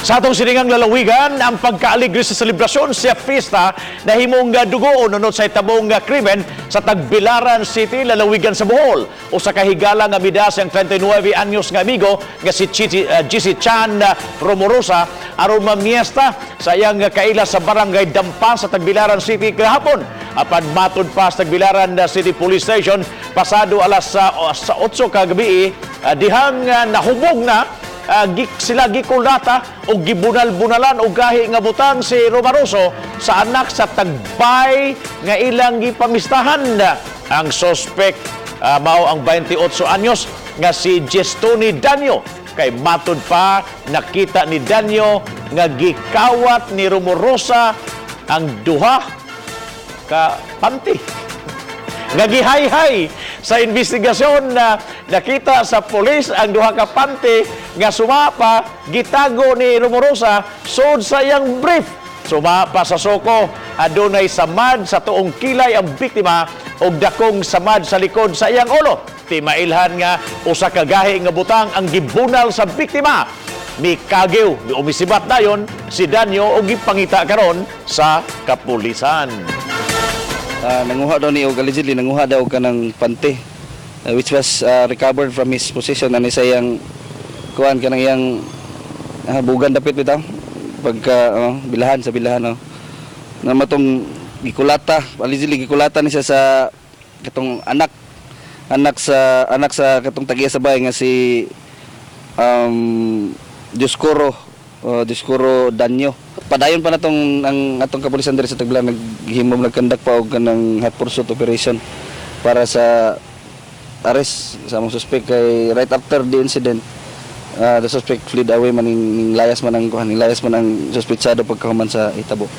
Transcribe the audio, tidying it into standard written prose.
Sa atong siningang lalawigan, ang pagkaaligre sa selebrasyon sa fiesta nahimong dugo unod sa itabong krimen sa Tagbilaran City, lalawigan sa Bohol. Usa ka higala nga midas ang 39 anyos nga amigo nga si GC Chan Romorosa aron mamiesta sa iyang kaila sa barangay Dampa sa Tagbilaran City kahapon. Apan matud pa sa Tagbilaran City Police Station, pasado alas sa 8 kagabi, dihang nahubog na sila gikulata o gibunal-bunalan og gahi nga butang si Romaroso sa anak sa tagbay nga ilang gipamistahan. Ang suspect mao ang 28 anyos nga si Gestoni Danyo, kay matud pa nakita ni Danyo nga gikawat ni Romorosa ang duha ka panty nga gihayhay. Sa investigasyon na nakita sa pulis ang duha ka panty nga sumapa gitago ni Rumorosa sud sa iyang brief. Sumapa sa soko, adunay samad sa tuong kilay ang biktima og dakong samad sa likod sa iyang ulo. Timailhan nga usa ka gahi nga butang ang gibunal sa biktima. Mikagiw, umisibat dayon si Danyo og gipangita karon sa kapulisan. Nanguha daw ni og allegedly nanguha daw og kanang panty which was recovered from his possession ani sa iyang kuan, kanang iyang bugan dapit bitaw pagka oh, bilahan sa bilahan, oh. Na matong gikulata, allegedly gikulata ni siya sa katong anak anak sa katong tagiya sa bahay nga si Dioscoro Danyo. Padayon pa na tong ang atong kapulisan diri sa Tagbilaran, naghimom, nagkandak pa og kanang hot pursuit operation para sa arrest sa among suspect, kay right after the incident, the suspect fled away man, ning layas man ang kuan, ning layas man ang suspetsado pagkahuman sa hitabo.